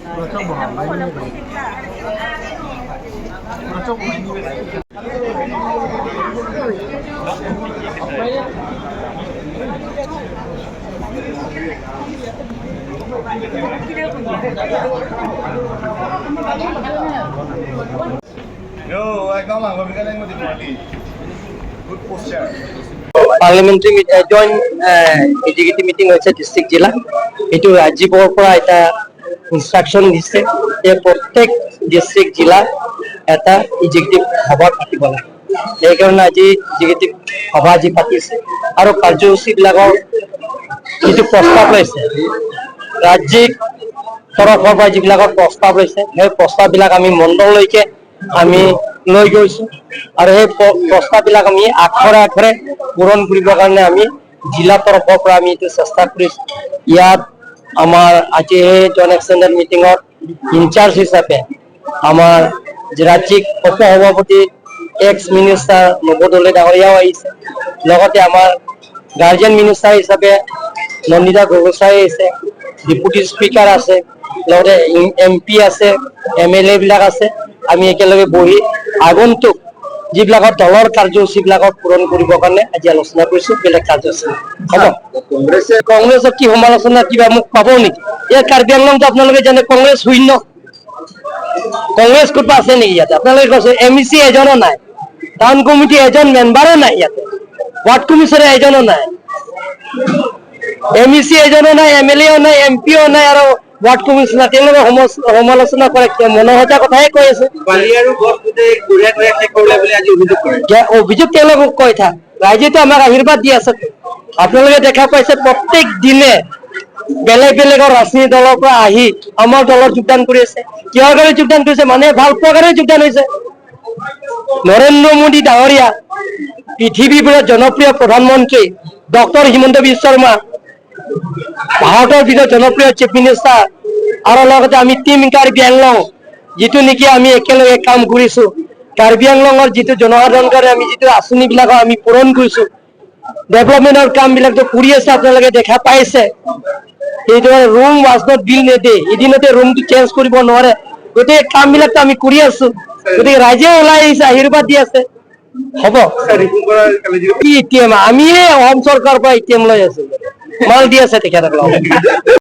Yo, ikaw lang, mabigyan mo di Good posture. Parliamentary joint executive meeting হৈছে district জিলা। এইটো ৰাজ্যিকৰ পৰা এটা ইনষ্ট্ৰাকশ্যন দিছে যে প্ৰত্যেক ডিষ্ট্ৰিক্ট জিলা এটা এক্সিকিউটিভ সভা পাতিব লাগে। সেইকাৰণে আজি এক্সিকিউটিভ সভা আজি পাতিছে আৰু কাৰ্যসূচীবিলাকৰ যিটো প্ৰস্তাৱ লৈছে, ৰাজ্যিক তৰফৰ পৰা যিবিলাকৰ প্ৰস্তাৱ লৈছে, সেই প্ৰস্তাৱবিলাক আমি মণ্ডললৈকে আমি লৈ গৈছো আৰু সেই প্ৰস্তাৱবিলাক আমি আখৰে আখৰে পূৰণ কৰিবৰ কাৰণে আমি জিলা তৰফৰ পৰা আমি এইটো চেষ্টা কৰিছো। ইয়াত আমাৰ আজি সেই জইণ্ট এক্সটেণ্ডেড মিটিঙত ইনচাৰ্জ হিচাপে আমাৰ ৰাজ্যিক উপ সভাপতি, এক্স মিনিষ্টাৰ নৱ দলে ডাঙৰীয়াও আহিছে। লগতে আমাৰ গাৰ্জিয়ান মিনিষ্টাৰ হিচাপে নন্দিতা গগৈচাই আহিছে, ডিপুটি স্পীকাৰ আছে, লগতে এম পি আছে, এম এল এ বিলাক আছে। আমি একেলগে বহি আগন্তুক যিবিলাকৰ দলৰ কাৰ্যসূচীবিলাকক পূৰণ কৰিবৰ কাৰণে আজি আলোচনা কৰিছো। বেলেগ কাৰ্যসূচী হ'ব। কংগ্ৰেছে কংগ্ৰেছৰ কি সমালোচনা কিবা মোক পাব নেকি ইয়াত? কাৰ্বি আংলংটো আপোনালোকে জানে, কংগ্ৰেছ শূন্য। কংগ্ৰেছ ক'ৰবাত আছে নেকি ইয়াতে? আপোনালোকে কৈছে, এম ই চি এজনো নাই, টাউন কমিটি এজন মেম্বাৰো নাই ইয়াতে, ৱাৰ্ড কমিশনাৰ এজনো নাই, এম ই চি এজনো নাই, এম এল এও নাই, এম পিও নাই আৰু ৱাৰ্ড কমিশনাৰ। তেওঁলোকে সমালোচনা কৰে, মনোহজা কথাহে কৈ আছে। বালি আৰু গছ গোটেই ঘূৰাই ঘূৰাই শেষ কৰিলে বুলি আজি অভিযোগ কৰে। যে অভিযোগ তেওঁলোকক কৈ থাক, ৰাইজেতো আমাক আশীৰ্বাদ দি আছে। আপোনালোকে দেখা পাইছে, প্ৰত্যেক দিনে বেলেগ বেলেগৰ ৰাজনীতি দলৰ পৰা আহি আমাৰ দলত যোগদান কৰি আছে। কিহৰ কাৰণে যোগদান কৰিছে? মানুহে ভাল পোৱাৰ কাৰণে যোগদান হৈছে। নৰেন্দ্ৰ মোদী ডাঙৰীয়া পৃথিৱীৰ ভিতৰত জনপ্ৰিয় প্ৰধানমন্ত্ৰী, ডক্টৰ হিমন্ত বিশ্ব শৰ্মা ভাৰতৰ ভিতৰত জনপ্ৰিয় চিফ মিনিষ্টাৰ আৰু লগতে আমি টিম কাৰ্বি আংলং, যিটো নেকি আমি একেলগে কাম কৰিছো। কাৰ্বি আংলঙৰ যিটো জনসাধাৰণৰ কাৰণে আমি যিটো আঁচনিবিলাকৰ আমি পূৰণ কৰিছো, ডেভেলপমেণ্টৰ কাম বিলাকতো কৰি আছে, আপোনালোকে দেখা পাইছে। সেইটো Rome was not built in a day. এদিনতে ৰোমটো চেঞ্জ কৰিব নোৱাৰে। গতিকে কাম বিলাকতো আমি কৰি আছো। গতিকে ৰাইজে ওলাই আহিছে, আশীৰ্বাদ দি আছে। হ'ব। কি এটিএম? আমিয়ে অসম চৰকাৰৰ পৰা এটিএম লৈ আছো, মাল দি আছে তেখেতসকলক।